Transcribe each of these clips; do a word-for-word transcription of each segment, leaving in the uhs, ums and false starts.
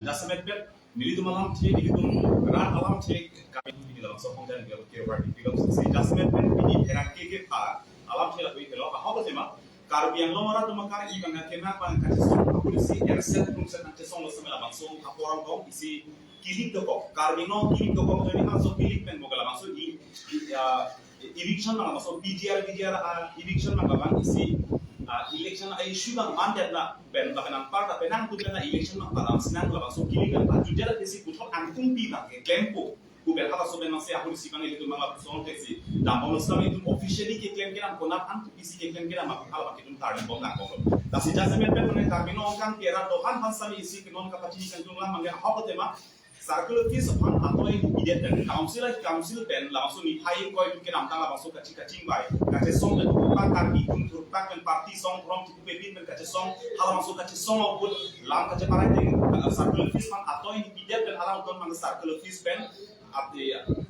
Jasemet pet, nelitum alamthe, nelitum rat alamthe, kami di dalam sokong dan dia kira berarti film sesi jasemet pet, ini heran ke ke pa, alamthe lapu itu lo, apa apa sih ma? Karbi Anglong arat atum kar-i bang kena bang kachesong, apa sih, ya, set pun set kachesong lo semela bangso, apa orang dong, isi kilik dokok, Karbi Anglong kilik dokok, jadi masuk kilik pen boga langsung i, i, ya, eviction bang langsung P G R, P G R, ah, eviction bang bang isi, ah, election, ah, issue bang mandet na, pen bang nang par, tapi nang tu pen na election bang palam sinang langsung kilik bang, jujur isi puthot angkung pi bang ke klempo. Ku pen halaso pen nang se ahur si bang ilitum bang lapu song teksi. Dam bang sami itum officially keklem kenam konat an tu isi keklem kenam ma hala bang itum target bom nang bom. Lasi jasemet pet mane Karbi Anglong kang kera dohan han sami isi ke non kapachini kan jong lam mangge ahok tema. Circle office aphan atoi immediate pen council, council pen langsung ni hai koi tu kenam tang langsung kaching kachingbai. Kachesong pen pa Karbi tum thurpak pen party song from tu pepin pen kachesong, hala langsung kachesong aput lam kacheparai teng, circle office aphan atoi immediate pen alam ton mang circle office pen ate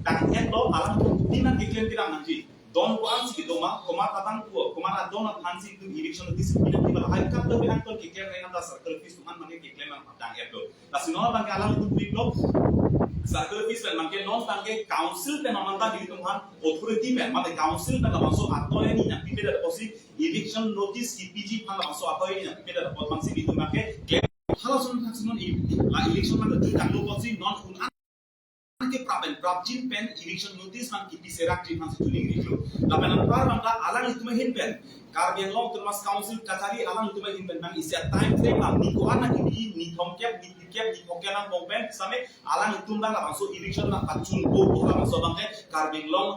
tang en lo alam tu tin nang keklem kenam nangji. Don ko-an si kedo ma, komat atang ko, komat adon aphan si itum eviction notice pinang di bala hai kam do pinang ton keklem rena ta circle office atum han mane keklem ang dang et do. Lasi non bang ke alam itum public lo, circle office pen bang ke non bang ke council pen non ta di itum han authority pen, mate council pen labangso atoi ni nang pipe da posi eviction notice kipiji aphan labangso atoi ni nang pipe da pot bang si itum bang ke klem. Halason thak si non i, la election bang ke tu tang lo posi non un ke prap pen prapjin pen eviction notice bang kipi serakji aphan si tuling riklo. Lapen anpar bang ta alanglitum ahin pen Karbi Anglong Autonomous Council kachari alanglitum ahin pen bang isi time frame bang ni ko-an na kipi ni thomkep ni phlikep ni phokep nang bong pen same alanglitum bang labangso eviction bang pachun bo bo labangso bang ke Karbi Anglong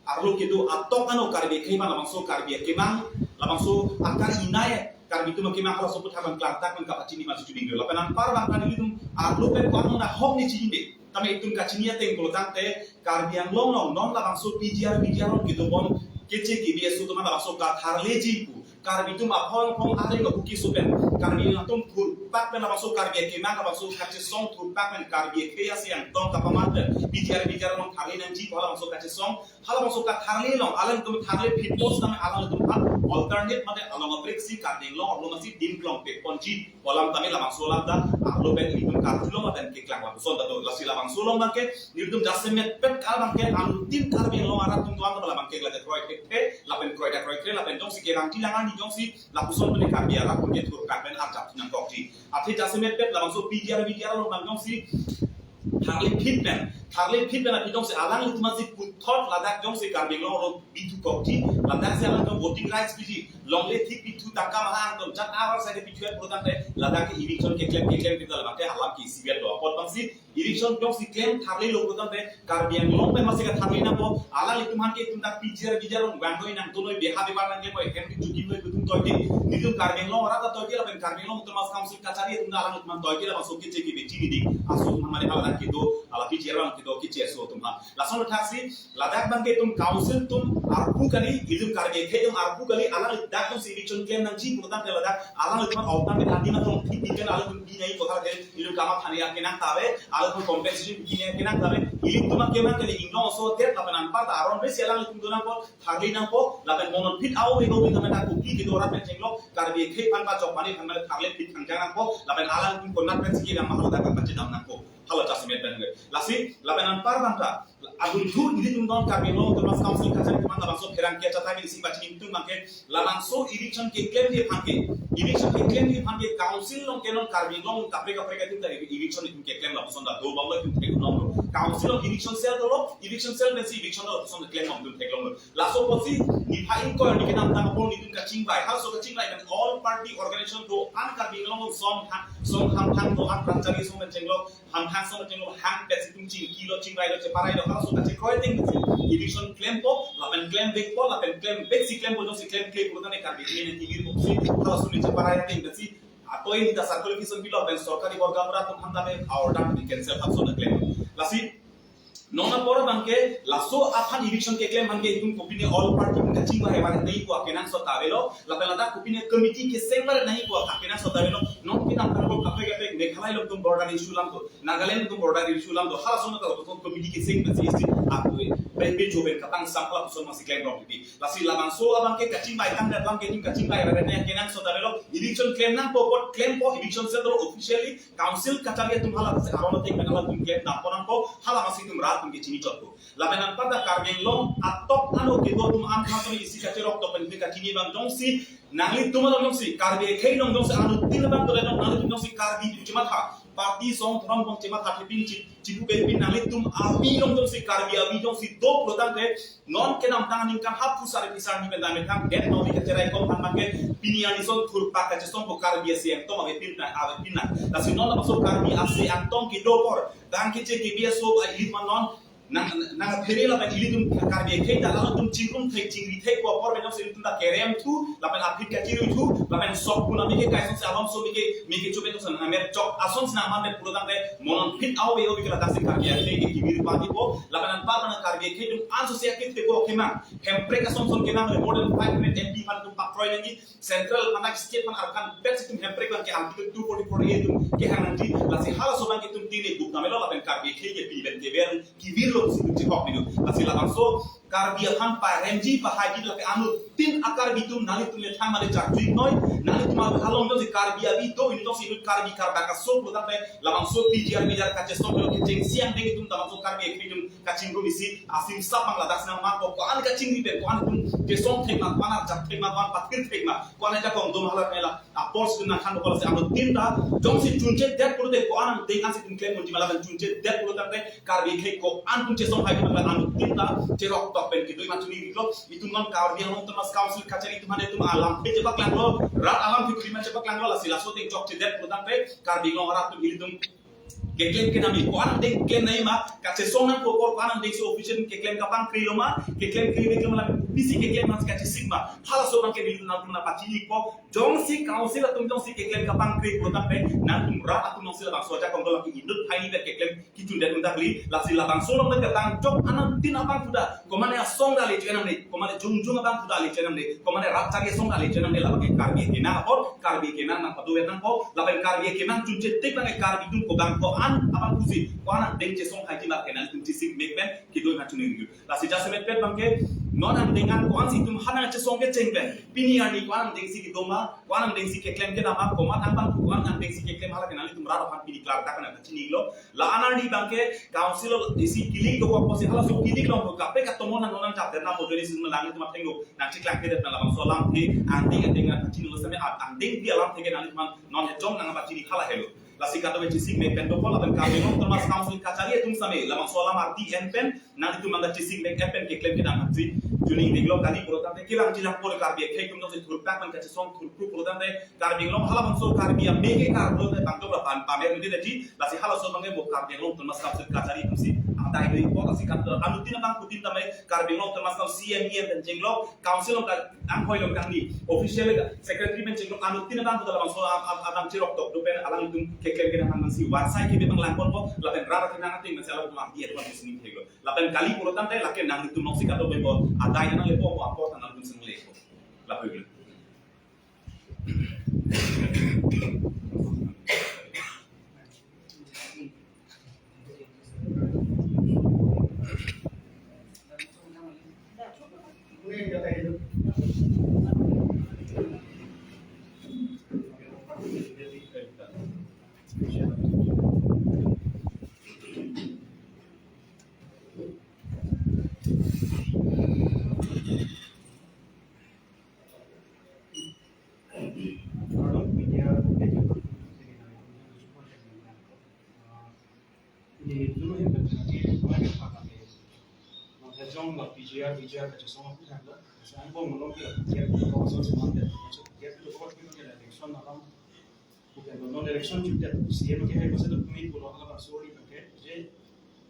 arlo kedo atok ano Karbi akhei bang labangso Karbi akemang labangso akar inai Karbi atum akemang halaso aphuthak bang klangtak bang kapachini bang si tuling riklo. Lapen anpar bang ta nelitum arlo pen ko-an na hok ni chini de. Tame itum kachini ateng pulo tangte Karbi Anglong along non labangso P G R, P G R along kedo bom keche kebi aso atum labangso katharleji pu. Karbi atum aphong aphong areng lo huki so pen Karbi atum thurpak pen labangso Karbi akemang labangso kachesong thurpak pen Karbi akhei asi angtong kapamat pen P G R, P G R along tharle nangji pu labangso kachesong. Halabangso katharle along alanglitum tharle phit pos tame alanglitum ha alternate mate along aprek si Karbi Anglong arlo masi dim klong pek ponji pu alam tame labangso alam ta arlo pen itum karjulong apen keklang lapuson ta do. Lasi labangso along bang ke nelitum jasemet pet kal bang ke anuttin Karbi Anglong arat atum doan ta labang ke lake kroi thekthe lapen kroi ta kroi kre lapen jongsi kerang tilang ani jongsi lapuson pen Karbi arat atum ke thurkak pen arjap nangkokji. Athe jasemet pet labangso P G R, P G R along bang jongsi tharle phit pen, tharle phit pen aphi jongsi alanglitum si puthot ladak jongsi Karbi Anglong along bithu kokji, ladak si alangtum voting rights piji, longle thik bithu tangka mahang atum jat avar side bithu et pulo tangte ladak ke eviction keklem keklem kita ladak ke alam ke isi biar do apot bang si eviction jongsi klem tharle lo pulo tangte Karbi Anglong pen masi katharle nangpo, alanglitum aphan ke itum dak P G R, P G R along bang doi nang tunoi beha bebar nang klem oi hem jukim noi kutum toike. Nelitum Karbi Anglong arat ta toike lapen Karbi Anglong Autonomous Council kachari atum alanglitum toike labangso keche kebi chini di aso atum mane hala dak kedo, hala P G R along kedo keche aso atum ha. Lason thak si ladak bang ke itum council atum arpu kali, itum Karbi akhei atum arpu kali, alang dak atumsi eviction klem nangji pulo tangte ladak alanglitum autan ke tadi na tong thik thik kan alanglitum binai ko thak ke itum kama thani akenang tave, alanglitum compensation binai akenang tave, itum akemang kali inglong aso det lapen anpar ta aron resi alanglitum do nangpo, tharle nangpo, lapen monon phit au ego bin lapen ta kopi kedo rat pen chenglo, Karbi akhei aphan pachok pani aphan mane tharle phit thangjang nangpo, lapen alanglitum konat pen siki dam mahal dak pachedam nangpo. Halo jasemet pen ke. Lasi, lapen anpar bang ta, adun thu nelitum don Karbi Anglong Autonomous Council kachari atum labangso pherangke achatai isi pachini atum bang ke, labangso eviction keklemji aphan ke, eviction keklemji aphan ke council along ke non Karbi Anglong kaprek kaprek atum ta eviction itum keklem lapuson ta do bang lo itum theklong lo. Council along eviction cell dolo, eviction cell pensi eviction lapuson keklem bang itum theklong lo. Laso apotsi niphai ingkoi arni kedamtang apor nelitum kachingbai, halaso kachingbai pen all party organization do-an Karbi Anglong song thang, song thang thang do-an pran chari song pen chenglo, hang hang song chenglo hang pet si itum chingki lo chingrai lo cheparai lo halaso kachekroi ateng si eviction klempo lapen klem vekpo lapen klem vek si klempo jongsi klemkle pulo tangte Karbi kle ne tigir po si halaso ni cheparai ateng si atoi ni ta circle office pilo pen sorkari borga mura atum aphan tame order ni cancel hapso na klem. Lasi non apor bang ke laso aphan eviction keklem bang ke itum kopine all party kachingbai bang nei ko akenangsot ta avelo lapen ladak kopine committee keseng bang nei ko akenangsot ta avelo non kedamtang apor kaprek kaprek Meghalaya along atum border issue alam do, Nagaland atum border issue alam do, halason atum committee keseng pensi isi aku pe pe joben katang sampla puson masih klem rong di. Lasi labangso abang ke kachingbai tangdet abang ke atum kachingbai rai ne kenangsot avelo, eviction klem nangpo, pot klempo, eviction center officially council kachari atum hala se aron atum pen hala atum klem nangpo nangpo, hala masih atum rat atum ke chini chotpo. Lapen anparta Karbi Anglong atok ano kedo atum an khan tumi isi kacherok tok pen kachini abang jongsi nanglitum along jongsi Karbi akhei along jongsi anuttin abang tole nong nanglitum jongsi Karbi chematha, party song thorom kong chematha thepin chi chipu ke pin nanglitum avi along jongsi Karbi avi jongsi do pulotangte non kedamtang aningkan haphu sari pisar ni pen dam methang den nong ni kacherai kom han abang ke pini arni son thurpak kachesongpo Karbi asi angtong ave pin na ave pin na. Lasi non labangso Karbi asi angtong kedo apor tang keche kebi aso a ilit man non nang nang phere lapen ilitum Karbi akhei ta latum chingrum thek chingri thek ko apor pen jongsi ilitum ta kerem thu lapen aphi kachirui thu lapen sok puna mike kaisong se alom so mike mike chupe to san amer chok ason sina man de pulotangte monon phit au be obi kala dasi Karbi akhei ke kibir pa tipo lapen anpar mana Karbi akhei atum anso se akhei thek ko kemang hemprek ason son kemang more than five hundred M P aphan atum pakroi nangji, central aphan, state aphan, Arkan bet situm hemprek abang ke Article two forty-four A atum kehang nangji, lasi halaso abang ke atum tini buk namelo lapen Karbi akhei ke pini pen keber kibir lo si atum chekok nidu. Lasi labangso Karbi aphan paremji pahaji lapen anuttin a-Karbi atum nanglitum le thang male chak juik noi, nanglitum along jongsi Karbi avi do ini jongsi inut Karbi Karbi kaso pulotangte labangso P G R P G R kachesong lo kecheng siang deng atum labangso Karbi akhei atum kachingrum isi asim sap abang ladak sinang ma ko ko-an kachingri pen ko-an atum kesong thek ma ko-an arjak thek ma ko-an pathir thek ma ko-an ajakong dum hala mela apor si nangkhan ko lasi anuttin ta jongsi chunche det pulote ko-an angdeng ansi atum klem unji ma lapen chunche det pulotangte Karbi akhei ko-an atum chesong hai ma anuttin ta cherok tok pen kedo ma chuni riklo itum non Karbi Anglong Autonomous Council kachari atum hande atum alamthe chepaklanglo rat alamthe krima chepaklanglo lasi laso ateng chokche det pulotangte Karbi Anglong arat atum ilitum keklem kenam ko-an angdeng klem nai ma kachesong nangpo ko ko-an angdeng si official keklem kapangkri lo ma keklem kri lo ma lapen pisi keklem mas kachesik ma halaso abang ke nelitum nangtum na pachini ko jongsi council atum jongsi keklem kapangkri pulotangte nangtum rat atum jongsi labangso ajakong do laki inut hai ni keklem kichun det undak li lasi labangso along ketang chok anuttin abang suda komane asong dali chenam ni komane jungjung abang suda li chenam ni komane rat chari asong dali chenam ni labang ke Karbi kenang apot Karbi kenang nangpadu nangpo lapen Karbi kenang chunche tik abang ke Karbi atum ko abang ko-an abang pusi ko-an angdeng chesong hai ti abang ke nangtum chesik mek pen kedo ma chuni riklo. Lasi jasemet pen abang ke non angdeng an ko-an si atum hanang chesong kecheng pen pini arni ko-an angdeng si kedo ma ko-an angdeng si keklem kedam ma komat abang ko-an angdeng si keklem hala ke nanglitum rat aphan pini klar dak nangchinilo. La-an arni abang ke council isi kilik do ko si halaso kilik long ko kaprek atomon nang nang chap det na pojori sin lang atum athengno nangcheklang kedet na labangso alamthe angdeng angdeng nangchinilo same angdeng pi alamthe ke nanglitum non hejong nangpachini hala helo. Lasi kado chesik mek pen dokol lapen Karbi Anglong Autonomous Council kachari atum same labangso alam arti en pen nanglitum mangga chesik mek en pen keklem kedam hapsi chuni dinglo kali pulotangte kelang chilang pon Karbi akhei atum jongsi thurpak man kachesong thurpru pulotangte Karbi Anglong halabangso Karbi ame ke Karbi Anglong bangdok lapan pamer ni deti lasi halaso abang ke mo Karbi Anglong Autonomous Council kachari atum si adai dei ko lasi kado anuttin abang kutin tame Karbi Anglong Autonomous Council C M E M pen chenglok council along ka anghoi along kangni official ka secretary pen chenglok anuttin abang ko labangso ab- ab- abang cherok tok do pen alanglitum keklem kedam abang si wansai kebe abang langpon ko lapen rat kenang ating nasi alanglitum abdi et wan sini thek lo lapen kali pulotangte lake nanglitum nong si kado pen ko adai nang lepo ko apor nangtum sini lepo lapu. Ini dulu yang terjadi kemarin apa ya? Maka jong la P G R, P G R kachesong aku kan lah. Saya pun belum dia, dia tu kosong semangat, dia tu kosong dia election alam. Bukan non election chutet C M ke hai masa tu kami pulo hala sorry ke je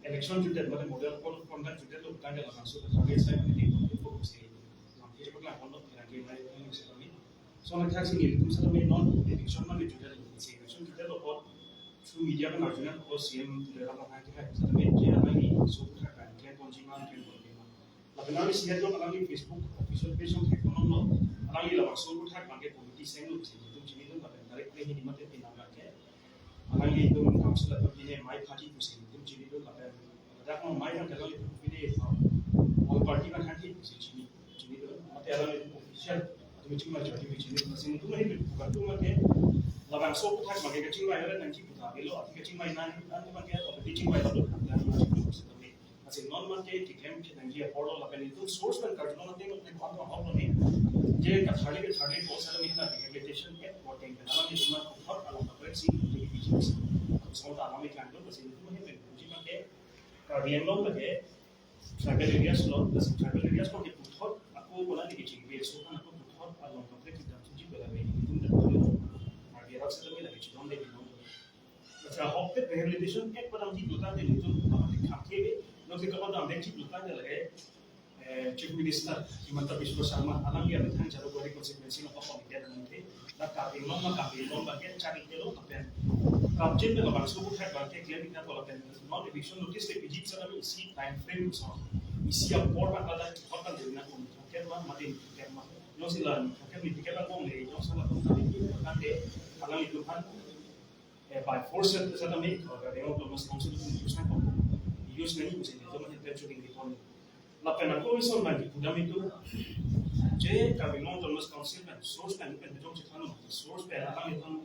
election chutet mane model code conduct chutet lo kan dalam masuk ke saya ini itu fokus ke. Nanti cepat lah kalau kira-kira ini bisa kami. So na thak sini itu satu main non election mane chutet lo si election chutet lo kot su media kan arjunan ko C M tu dalam apa kita satu main dia apa ini so kan kan konsumen kan. Lapen alangli si hetlo alangli Facebook official page along thek konon lo. Alangli labangso aputhak abang ke committee senglo si itum chini itum lapen directly hini mate pinang abang ke. Alangli itum council atum pine mai phaji pusi itum chinido lapen ladak mo mai nang alangli itum pine, uh, all party nang hangke pusi chini, chinido. Mate alangli itum official atum chingvai jodi chini. Lasi itum ahin bukan itum ke labangso aphuthak abangke kachingvai ore nangji aphuthak avelo, atum kachingvai nang, atum abangke already chingvai lo. Lasi non mate keklem kenangji apor lo lapen itum source pen karjunon ateng ateng ko atum ahok lo ni. Je katharli katharli ko sala mihna rehabilitation at working pen alangli itum aphuthak along kaprek si itum business. Atum ta alangli kangdun, lasi itum ahin pen puji abangke Karbi Anglong abangke tribal areas lo, lasi tribal areas abangke puthot ako bola ni kechingve, so kan ako puthot along kaprek kedam chingji bola me itum dan bola Karbi arat seta me lagi chidon de binong. Lasi ahokpet rehabilitation ek padam di duta de itum apa di kap ke be, no ke kapadam de chik duta de lagi, eh, Chief Minister Himanta Biswa Sarma alangli amethang Jalukbari constituency along pakomit mantri, la Karbi Anglong ma Karbi Anglong abangke chari kelo lapen kapjin de labangso aphuthak abangke klem ikna ko lapen non eviction notice le piji seta me isi time frame so isi apor abang pada hot kan dena ko thangket ma mate thangket ma, no sila thangket ni thangket abang le no sala ko tadi ko kan de alangli itum aphan, eh, by force seta me, uh, Karbi Anglong Autonomous Council itum use nangkok, use nangji pusi itum ahin pen churi nangkok. Lapen ako ison abangke pudam itum je Karbi Anglong Autonomous Council pen source pen pen jong chethang, source pen alangli itum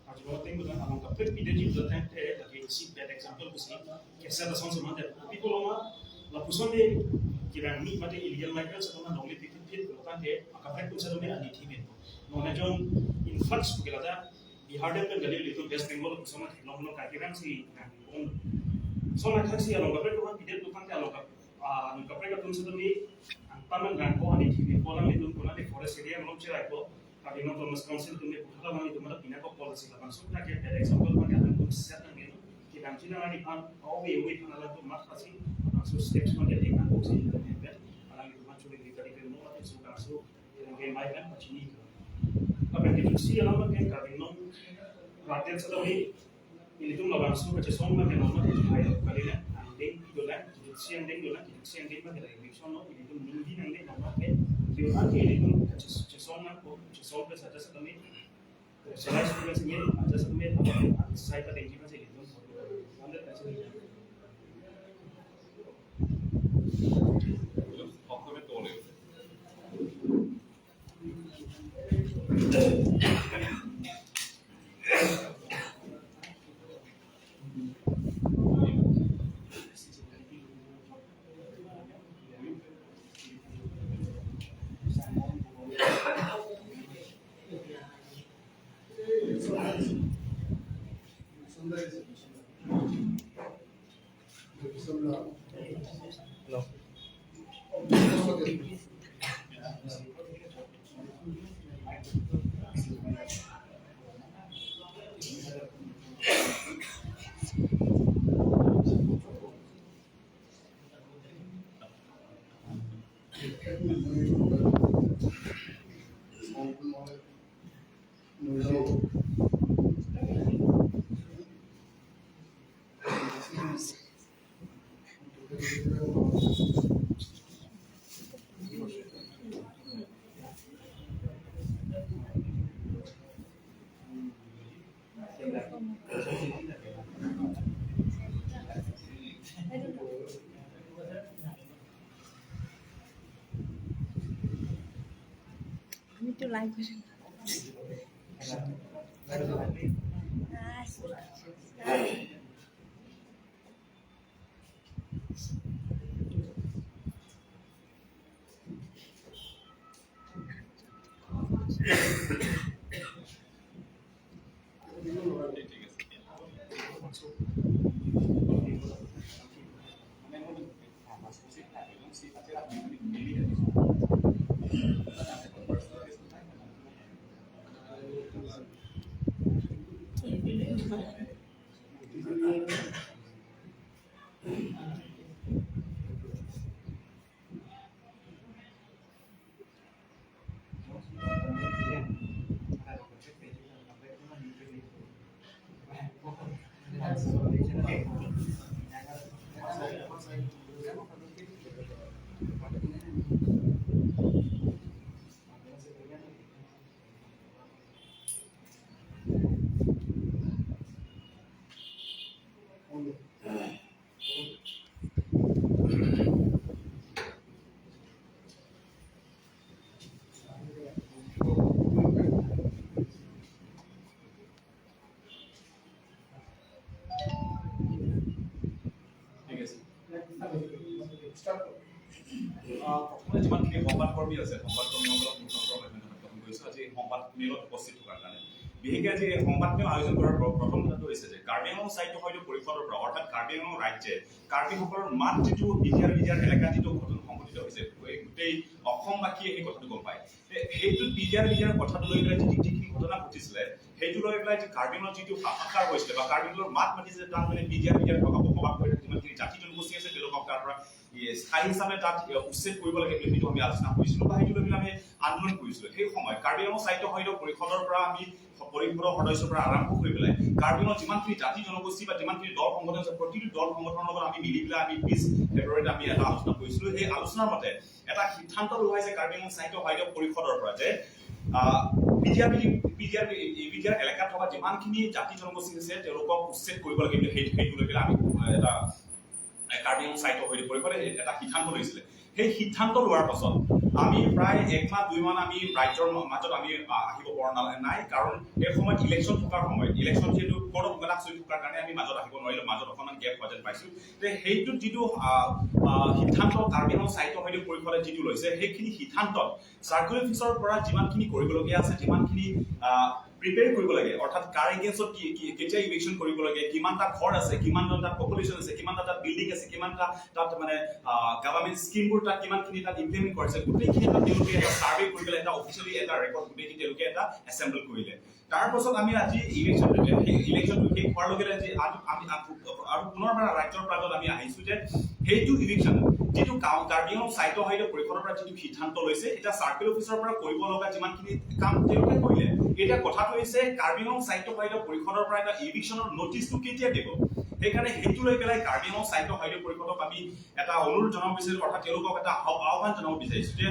karjunon ateng itum along kaprek pideji itum ateng te lagi isi bad example pusi keset ason seman de. People loma lapuson de kevang ni mate illegal migrants atum along le titit pit lo tangte akaprek atum seta me ani thi bin. Non jong influx ke lada Bihar det pen kali itum West Bengal lapuson ma theklong lo, kai kerang si nang bong. So nang thak si along kaprek atum pidet atum ke along kap, ah, along kaprek atum seta me angtan nang ko ani thi ko alanglitum ko na de forest area along cherai ko. Karbi Anglong Autonomous Council atum ne puthot alanglitum mata pina ko policy labangso ta ke bad example abangke alangtum set nang ke no. Kedam chinang ani aphan awe awe aphan alangtum mat pasi labangso steps abangke take nangkok si itum ne pen alanglitum churi di kali pen no mate so labangso itum ke mai kan pachini. Lapen kejuksi alam abangke Karbi Anglong rat det seta me ilitum labangso kachesong abangke non mate hai lo kali le, angdeng dolang, kejuksi angdeng dolang, kejuksi angdeng abangke la eviction lo, ilitum ningdi nangdeng non mate, kio abangke ilitum kaches-, chesong nangkok, chesong ke seta seta me, sela students me, aja seta me, sai ta dengji abangke ilitum, hundred percent. আমি তো লাইভ করি। ঠিক আছে। আহ, প্ৰথমে যিমানখিনি সংবাদকৰ্মী আছে, সংবাদকৰ্মীসকলক মোৰ তৰফৰ পৰা ধন্যবাদ জ্ঞাপন কৰিছোঁ আজি এই সংবাদ মেলত উপস্থিত থকাৰ কাৰণে। বিশেষকৈ আজি এই সংবাদ মেল আয়োজন কৰাৰ প্ৰ-, প্ৰথম কথাটো হৈছে যে কাৰ্বি আংলং সাহিত্য সভাৰ পৰিষদৰ পৰা, অৰ্থাৎ কাৰ্বি আংলং ৰাজ্যে কাৰ্বিসকলৰ মাত যিটো পি জি আৰ বি জি আৰ এলেকাত যিটো ঘটনা সংঘটিত হৈছে, এই গোটেই অসমবাসীয়ে সেই কথাটো গম পায়। তে সেইটো পি জি আৰ বি জি আৰ কথাটো লৈ পেলাই যি-, যিখিনি ঘটনা ঘটিছিলে, সেইটো লৈ পেলাই যে কাৰ্বি আংলঙত যিটো হাহাকাৰ হৈছিলে বা কাৰ্বি আংলঙৰ মাত মাতিছিলে, তাত মানে পি জি আৰ বি জি আৰ থকা বসবাস কৰি থকা যিমানখিনি জাতি জনগোষ্ঠী আছে, তেওঁলোকক তাৰ পৰা, এ, স্থায়ী হিচাপে তাত, এ, উচ্ছেদ কৰিব লাগে বুলি সেইটো আমি আলোচনা কৰিছিলোঁ বা সেইটো লৈ পেলাই আমি আন্দোলন কৰিছিলোঁ। সেই সময়ত কাৰ্বি আংলং সাহিত্য সভাৰ পৰিষদৰ পৰা আমি, পৰিষদৰ সদস্যৰ পৰা আৰম্ভ কৰি পেলাই কাৰ্বি আংলঙৰ যিমানখিনি জাতি জনগোষ্ঠী বা যিমানখিনি দল সংগঠন আছে, প্ৰতিটো দল সংগঠনৰ লগত আমি মিলি পেলাই আমি বিশ ফেব্ৰুৱাৰীত আমি এটা আলোচনা কৰিছিলোঁ। সেই আলোচনাৰ মতে এটা সিদ্ধান্ত লোৱা হৈছে কাৰ্বি আংলং সাহিত্য সভাৰ পৰিষদৰ পৰা যে, আহ, P G R B, P G R B, P G R এলেকাত থকা যিমানখিনি জাতি জনগোষ্ঠী আছে, তেওঁলোকক উচ্ছেদ কৰিব লাগে বুলি সেই, সেইটো লৈ পেলাই আমি, আহ, এটা, আহ, কাৰ্বি আংলং সাহিত্য সভাৰ পৰিষদে এটা সিদ্ধান্ত লৈছিলে। সেই সিদ্ধান্ত লোৱাৰ পাছত আমি প্ৰায় এক মাহ, দুই মাহ আমি ৰাজ্যৰ ম-, মাজত আমি, আহ, আহিব পৰা না-, নাই, কাৰণ সেই সময়ত ইলেকশ্যন থকাৰ সময়ত, ইলেকশ্যন যিহেতু কোড অফ কণ্ডাক্ট চলি থকাৰ কাৰণে আমি মাজত আহিব নোৱাৰিলোঁ, মাজত অকণমান গেপ হোৱা যেন পাইছোঁ। তে সেইটোত যিটো, আহ, আহ, সিদ্ধান্ত কাৰ্বি আংলং সাহিত্য সভাৰ পৰিষদে যিটো লৈছে, সেইখিনি সিদ্ধান্তত চাৰ্কল অফিচৰ পৰা যিমানখিনি কৰিবলগীয়া আছে, যিমানখিনি, আহ, প্ৰিপেয়াৰ কৰিব লাগে, অৰ্থাৎ কাৰ এগেইনষ্টত কি, কি, কেতিয়া ইভিকশ্যন কৰিব লাগে, কিমানটা ঘৰ আছে, কিমানটা তাত পপুলেশ্যন আছে, কিমানটা তাত বিল্ডিং আছে, কিমানটা তাত মানে, আহ, গভৰ্ণমেণ্ট স্কিমবোৰ তাত কিমানখিনি তাত ইমপ্লিমেণ্ট কৰিছে, গোটেইখিনি এটা তেওঁলোকে এটা ছাৰ্ভে কৰি পেলাই এটা অফিচিয়েলি এটা ৰেকৰ্ড গোটেইখিনি তেওঁলোকে এটা এছেম্বল কৰিলে। তাৰ পাছত আমি আজি ইলেকশ্যন, সেই ইলেকশ্যনটো শেষ হোৱাৰ লগে লগে আজি আ-, আমি আ-, আৰু পুনৰবাৰ ৰাজ্যৰ প্ৰান্তত আমি আহিছোঁ যে সেইটো ইভিকশ্যন যিটো কাম কাৰ্বি আংলং সাহিত্য সভাৰ পৰিষদৰ পৰা যিটো সিদ্ধান্ত লৈছে, এতিয়া চাৰ্কল অফিচৰ পৰা কৰিব লগা যিমানখিনি কাম তেওঁলোকে কৰিলে, এতিয়া কথাটো হৈছে কাৰ্বি আংলং সাহিত্য সভাৰ পৰিষদৰ পৰা এটা ইভিকশ্যনৰ নটিচটো কেতিয়া দিব? সেইকাৰণে সেইটো লৈ পেলাই কাৰ্বি আংলং সাহিত্য সভাৰ পৰিষদক আমি এটা অনুৰোধ জনাব বিচাৰিছোঁ, অৰ্থাৎ তেওঁলোকক এটা আহ্ব-, আহ্বান জনাব বিচাৰিছোঁ যে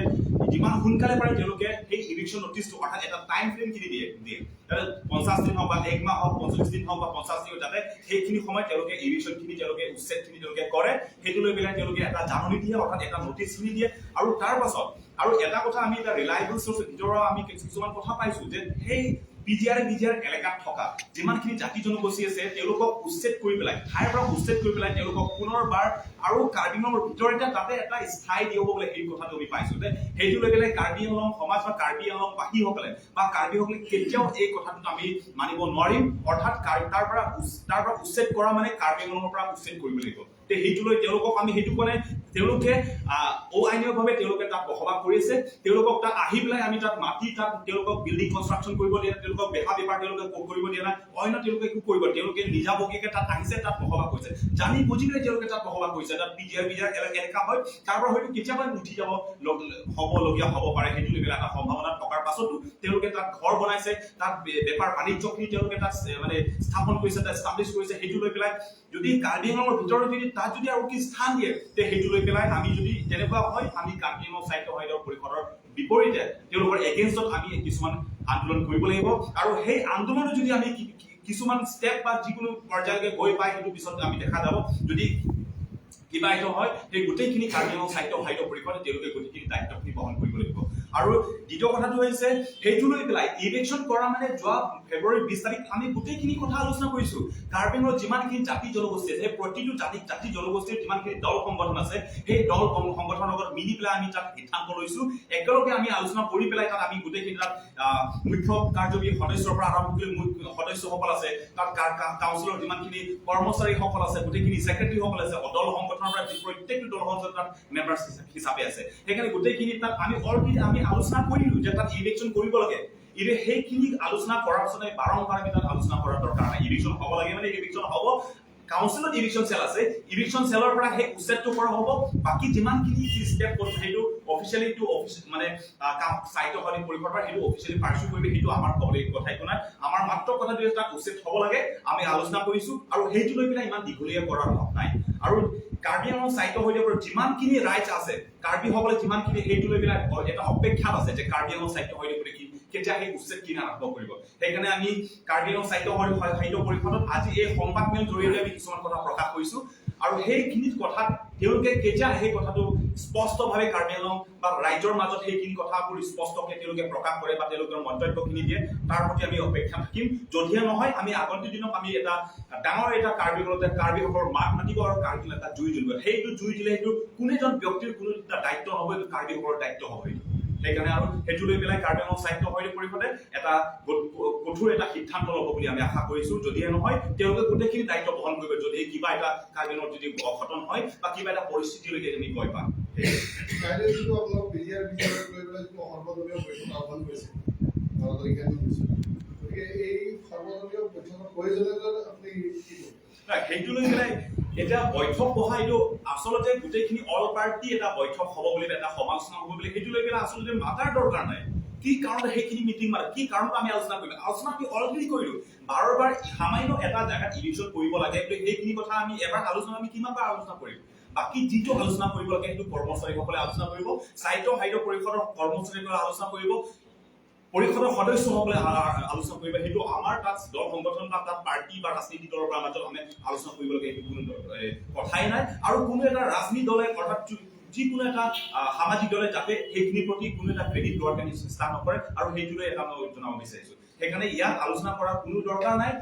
যিমান সোনকালে পাৰে তেওঁলোকে সেই ইভিকশ্যন নটিচটো, অৰ্থাৎ এটা টাইম ফ্ৰেম কিনি দিয়ে, দিয়ে। যাতে পঞ্চাশ দিন হওক বা এক মাহ হওক, পঞ্চল্লিছ দিন হওক বা পঞ্চাশ দিন হওক, যাতে সেইখিনি সময়ত তেওঁলোকে ইভিকশ্যনখিনি, তেওঁলোকে উচ্ছেদখিনি তেওঁলোকে কৰে, সেইটো লৈ পেলাই তেওঁলোকে এটা জাননী দিয়ে, অৰ্থাৎ এটা নটিচখিনি দিয়ে। আৰু তাৰ পাছত আৰু এটা কথা আমি এটা ৰিলায়েবল চ'ৰ্চৰ ভিতৰৰ আমি কিছু-, কিছুমান কথা পাইছোঁ যে সেই পি জি আৰ, বি জি আৰ এলেকাত থকা যিমানখিনি জাতি জনগোষ্ঠী আছে, তেওঁলোকক উচ্ছেদ কৰি পেলাই, ঠাইৰ পৰা উচ্ছেদ কৰি পেলাই তেওঁলোকক পুনৰবাৰ আৰু কাৰ্বি আংলঙৰ ভিতৰতে তাতে এটা স্থায়ী দিয়া হ'ব বোলে, সেই কথাটো আমি পাইছোঁ। যে সেইটো লৈ পেলাই কাৰ্বি আংলং সমাজ বা কাৰ্বি আংলংবাসীসকলে বা কাৰ্বিসকলে কেতিয়াও এই কথাটোত আমি মানিব নোৱাৰিম। অৰ্থাৎ কাৰ-, তাৰ পৰা উচ-, তাৰ পৰা উচ্ছেদ কৰা মানে কাৰ্বি আংলঙৰ পৰা উচ্ছেদ কৰিব লাগিব। তে সেইটো লৈ তেওঁলোকক আমি সেইটো কোৱা নাই। তেওঁলোকে, আহ, অআইনীভাৱে তেওঁলোকে তাত বসবাস কৰি আছে। তেওঁলোকক তাত আহি পেলাই আমি তাত মাটি, তাত তেওঁলোকক বিল্ডিং কনষ্ট্ৰাকশ্যন কৰিব দিয়া নাই, তেওঁলোকক বেহা বেপাৰ তেওঁলোকে ক-, কৰিব দিয়া নাই, অন্য তেওঁলোকে একো কৰিব, তেওঁলোকে নিজাববীয়াকৈ তাত আহিছে, তাত বসবাস কৰিছে, জানি বুজি পেলাই তেওঁলোকে তাত বসবাস কৰিছে। তাত পি জি আৰ, বি জি আৰ এলে-, এলেকা হয়, তাৰ পৰা হয়তো কেতিয়াবা উঠি যাব লগ-, হ'বলগীয়া হ'ব পাৰে, সেইটো লৈ পেলাই এটা সম্ভাৱনা থকাৰ পাছতো তেওঁলোকে তাত ঘৰ বনাইছে, তাত বে-, বেপাৰ বাণিজ্যখিনি তেওঁলোকে তাত, এ, মানে স্থাপন কৰিছে, তাত এষ্টাব্লিছ কৰিছে। সেইটো লৈ পেলাই যদি কাৰ্বি আংলঙৰ ভিতৰত যদি তাত যদি আৰু কি স্থান দিয়ে, তে সেইটো লৈ পেলাই আমি যদি তেনেকুৱা হয়, আমি কাৰ্বি আংলং সাহিত্য সভাৰ পৰিষদৰ বিপৰীতে তেওঁলোকৰ এগেইনষ্টত আমি কিছুমান আন্দোলন কৰিব লাগিব। আৰু সেই আন্দোলনত যদি আমি কি-, কি-, কিছুমান ষ্টেপ বা যিকোনো পৰ্যায়লৈকে গৈ পায়, সেইটো পিছত আমি দেখা যাব। যদি কিবা এইটো হয়, সেই গোটেইখিনি কাৰ্বি আংলং সাহিত্য সভাৰ পৰিষদে তেওঁলোকে গোটেইখিনি দায়িত্বখিনি বহন কৰিব লাগিব। আৰু দ্বিতীয় কথাটো হৈছে, সেইটো লৈ পেলাই ইভিকশ্যন কৰা মানে যোৱা ফেব্ৰুৱাৰী বিশ তাৰিখ আমি গোটেইখিনি কথা আলোচনা কৰিছোঁ। কাৰ্বি আংলঙৰ যিমানখিনি জাতি জনগোষ্ঠী আছে, সেই প্ৰতিটো জাতি, জাতি জনগোষ্ঠীৰ যিমানখিনি দল সংগঠন আছে, সেই দল সং-, সংগঠনৰ লগত মিলি পেলাই আমি তাত সিদ্ধান্ত লৈছোঁ। একেলগে আমি আলোচনা কৰি পেলাই তাত আমি গোটেইখিনি তাত, আহ, মুখ্য কাৰ্যবাহী সদস্যৰ পৰা আৰম্ভ কৰি মুখ্য সদস্যসকল আছে, তাত কা-, কা-, কাউন্সিলৰ যিমানখিনি কৰ্মচাৰীসকল আছে, গোটেইখিনি ছেক্ৰেটাৰীসকল আছে, দল সংগঠনৰ পৰা যি প্ৰত্যেকটো দল সংগঠনৰ তাত মেম্বাৰ হিচাপে আছে। সেইকাৰণে গোটেইখিনি তাত আমি অলৰেডি আমি আলোচনা কৰিলোঁ যে তাত ইভিকশ্যন কৰিব লাগে। এতিয়া সেইখিনি আলোচনা কৰাৰ পাছত আমি বাৰম্বাৰ আমি তাত আলোচনা কৰাৰ দৰকাৰ নাই। ইভিকশ্যন হ'ব লাগে মানে ইভিকশ্যন হ'ব, কাউন্সিলত ইভিকশ্যন চেল আছে, ইভিকশ্যন চেলৰ পৰা সেই উচ্ছেদটো কৰা হ'ব। বাকী যিমানখিনি ষ্টেপ কৰিম সেইটো অফিচিয়েলি টু অফিচ মানে, আহ, কাম সাহিত্য সভাৰ পৰিষদৰ পৰা সেইটো অফিচিয়েলি পাৰ্চিউ কৰিবি, সেইটো আমাৰ ক'বলৈ কথা একো নাই। আমাৰ মাত্ৰ কথাটো যে তাত উচ্ছেদ হ'ব লাগে, আমি আলোচনা কৰিছোঁ আৰু সেইটো লৈ পেলাই ইমান দীঘলীয়া কৰাৰ ভাৱ নাই। আৰু কাৰ্বি আংলং সাহিত্য সভাৰ পৰা যিমানখিনি ৰাইজ আছে, কাৰ্বিসকলে যিমানখিনি সেইটো লৈ পেলাই এটা অপেক্ষাত আছে যে কাৰ্বি আংলং সাহিত্য সভাৰ বুলি কি কেতিয়া সেই উচ্ছেদখিনি আৰম্ভ কৰিব। সেইকাৰণে আমি কাৰ্বি আংলং সাহিত্য সভা, সাহিত্য পৰিষদত আজি এই সংবাদমেল জৰিয়তে আমি কিছুমান কথা প্ৰকাশ কৰিছো আৰু সেইখিনি কথাত তেওঁলোকে কেতিয়া সেই কথাটো স্পষ্টভাৱে কাৰ্বি আংলং বা ৰাইজৰ মাজত সেইখিনি কথাবোৰ স্পষ্টকৈ তেওঁলোকে প্ৰকাশ কৰে বা তেওঁলোকৰ মন্তব্যখিনি দিয়ে, তাৰ প্ৰতি আমি অপেক্ষা থাকিম। যদিহে নহয়, আমি আগন্তুক দিনত আমি এটা ডাঙৰ এটা কাৰ্বি আংলঙতে কাৰ্বিসকলৰ মাত মাতিব আৰু কাৰ্বি আংলঙত এটা জুই জ্বলিব। সেইটো জুই দিলে সেইটো কোনো এজন ব্যক্তিৰ কোনো এটা দায়িত্ব নহ'ব, এইটো কাৰ্বিসকলৰ দায়িত্ব হ'ব এইটো। সেইকাৰণে আৰু সেইটো লৈ পেলাই কাৰ্বি আংলং সাহিত্য সভা পৰিষদে এটা ক-, ক-, কঠোৰ এটা সিদ্ধান্ত ল'ব বুলি আমি আশা কৰিছো। যদিহে নহয়, তেওঁলোকে গোটেইখিনি দায়িত্ব বহন কৰিব। যদি কিবা এটা কাৰ্বি আংলঙত যদি অঘটন হয় বা কিবা এটা পৰিস্থিতিলৈকে আমি গৈ পাম। কাইলৈ যিটো আপোনালোক বিডিআৰ বিডিআৰ লৈ পেলাই যিটো সৰ্বদলীয় বৈঠক আহ্বান কৰিছে, বাৰ তাৰিখে আমি কৰিছোঁ। গতিকে এই সৰ্বদলীয় বৈঠকৰ প্ৰয়োজনীয়তাত আপুনি কি ক'ব? নাই, সেইটো লৈ পেলাই এতিয়া বৈঠক বহা এইটো আচলতে গোটেইখিনি অল পাৰ্টি এটা বৈঠক হ'ব বুলি, এটা সমালোচনা হ'ব বুলি সেইটো লৈ পেলাই আচলতে মাতাৰ দৰকাৰ নাই। কি কাৰণত সেইখিনি মিটিং মাতে, কি কাৰণত আমি আলোচনা কৰিম? আলোচনা আমি অলৰেডি কৰিলো। বাৰ বাৰ সামান্য এটা জেগাত ইলেকশ্যন কৰিব লাগে বুলি সেইখিনি কথা আমি এবাৰ আলোচনা, আমি কিমান বাৰ আলোচনা কৰিম? বাকী যিটো আলোচনা কৰিব লাগে সেইটো কৰ্মচাৰীসকলে আলোচনা কৰিব, সাহিত্য সভা পৰিষদৰ কৰ্মচাৰীসকলে আলোচনা কৰিব, পৰিষদৰ সদস্যসকলে আ-, আ-, আলোচনা কৰিব। সেইটো আমাৰ তাত দল সংগঠন বা তাত পাৰ্টি বা ৰাজনীতি দলৰ পৰা মাজত আমি আলোচনা কৰিব লাগে, সেইটো কোনো দ-, এ, কথাই নাই। আৰু কোনো এটা ৰাজনীতি দলে অৰ্থাৎ যি-, যিকোনো এটা আ, সামাজিক দলে যাতে সেইখিনিৰ প্ৰতি কোনো এটা ক্ৰেডিট লোৱাৰ কাৰণে চেষ্টা নকৰে আৰু সেইটোৱে এটা মই জনাব বিচাৰিছো। সেইকাৰণে ইয়াত আলোচনা কৰাৰ কোনো দৰকাৰ নাই।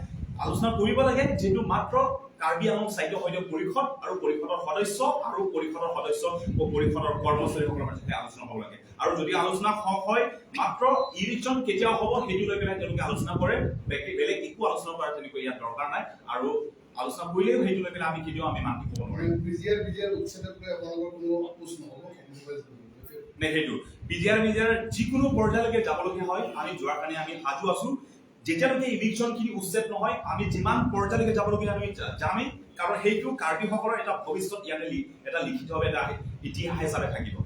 আলোচনা কৰিব লাগে যিহেতু মাত্ৰ কাৰ্বি আংলং সাহিত্য সভা পৰিষদ আৰু পৰিষদৰ সদস্য আৰু পৰিষদৰ সদস্য আৰু পৰিষদৰ কৰ্মচাৰীসকলৰ মাজতে আলোচনা হ'ব লাগে। আৰু যদি আলোচনা হ-, হয় মাত্ৰ ইলেকশ্যন কেতিয়া হ'ব সেইটো লৈ পেলাই তেওঁলোকে আলোচনা কৰে, বাকী বেলেগ একো আলোচনা কৰাৰ তেনেকৈ ইয়াত দৰকাৰ নাই। আৰু আলোচনা কৰিলেও সেইটো লৈ পেলাই আমি কেতিয়াও আমি মান্তি হ'ব নোৱাৰিম। বিডিআৰ বিডিআৰ উচ্ছেদক লৈ আপোনালোকৰ কোনো আপোচ নহ'ব? নে সেইটো বিডিআৰ বিডিআৰ যিকোনো পৰ্যায়লৈকে যাবলগীয়া হয় আমি যোৱাৰ কাৰণে আমি সাজু আছো। যেতিয়ালৈকে ইভিকশ্যনখিনি উচ্ছেদ নহয় আমি যিমান পৰ্যায়লৈকে যাবলগীয়া আমি যা-, যামেই, কাৰণ সেইটো কাৰ্বিসকলৰ এটা ভৱিষ্যত ইয়াতে লি-, এটা লিখিতভাৱে এটা ইতিহাস হিচাপে থাকিব।